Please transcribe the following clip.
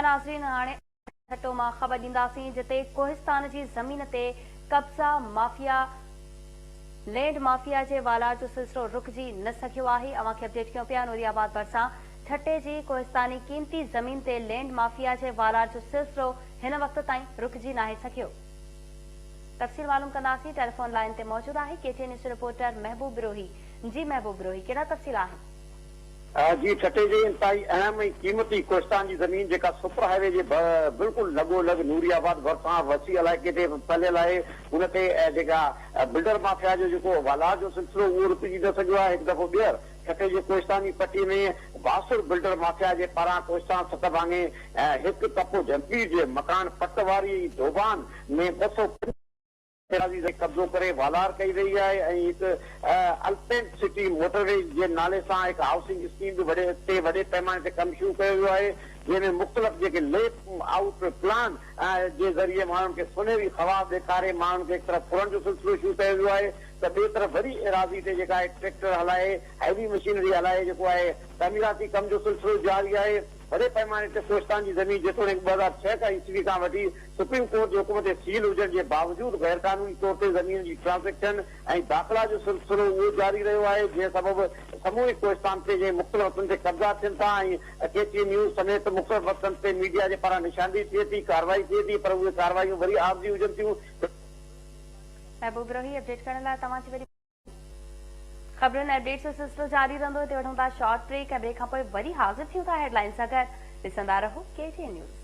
ناظرين هاڻي ٺٽو مان خبر ڏينداسين جتي ڪوهستان جي زمين تي قبضا مافيا لينڊ مافيا جي والار جو سلسلو رڪجي نه سگهيو آهي اوهان کي اپڊيٽ ڪيون پيا نوري آباد ڀرسان ٺٽي جي ڪوهستاني قيمتي زمين تي لينڊ مافيا جي والار جو سلسلو هن وقت تائين رڪجي ناهي سگهيو تفصيل معلوم ڪنداسين ٽيليفون لائين تي موجود آهي K T N news reporter Mehboob Brohi جي محبوب بروهي ڪهڙا تفصيل آهن. جي ٺٽي جي انتهائي اهم ۽ قيمتي ڪوهستان جي زمين جيڪا سپر هاء وي جي بلڪل لڳو لڳ نوري آباد ڀرسان وسيع علائقي تي ڦهليل آهي ان تي جيڪا بلڊر مافيا جو جيڪو والار جو سلسلو اهو رڪجي نه سگهيو آهي هڪ دفعو ٻيهر ٺٽي جي ڪوهستاني پٽي ۾ بااثر بلڊر مافيا جي پاران ڪوهستان ست ڀاڱي هڪ تپو جهمپير جي مڪان پٽ واري ۽ ڌوبان ۾ 205 ايراضي تي قبضو ڪري والار ڪئي وئي آهي ۽ هڪ الپينٽ سٽي موٽر وي جي نالي سان هڪ هائوسنگ اسڪيم به وڏي تي وڏي پئماني تي ڪم شروع ڪيو ويو آهي جنهن ۾ مختلف جيڪي لي آئوٽ پلان جي ذريعي ماڻهن کي سونهري خواب ڏيکاري ماڻهن کي هڪ طرف ڦرڻ جو سلسلو شروع ڪيو ويو آهي ته ٻئي طرف وري ايراضي تي جيڪا آهي ٽريڪٽر هلائي هيوي مشينري هلائي جيڪو آهي تعميراتي ڪم جو سلسلو جاري آهي. وڏي پئماني تي ڪوهستان جي زمين جيتوڻيڪ 2006 کان عيسوي کان وٺي سپريم ڪورٽ جي حڪم تي سيل هجڻ جي باوجود غيرقانوني طور تي زمين جي ٽرانزيڪشن ۽ داخلا جو سلسلو اهو جاري رهيو آهي جنهن سبب سموري ڪوهستان تي جنهن مختلف وقتن تي قبضا ٿين ٿا ۽ ڪي ٽي نيوز سميت مختلف وقتن تي ميڊيا جي پاران نشاندهي ٿئي ٿي ڪارروائي ٿئي ٿي پر اهي ڪارروائيون وري عارضي هجن ٿيون. محبوب روهي اپڊيٽ ڪرڻ لاء توهان جي وڏي. خبرن ۽ اپڊيٽس جو سلسلو جاري رهندو هتي وٺون ٿا شارٽ بريڪ ۽ بريڪ کانپوء وري حاضر ٿيون ٿا هيڊلائنز سان گڏ ڏسندا رهو ڪي ٽي اين نيوز.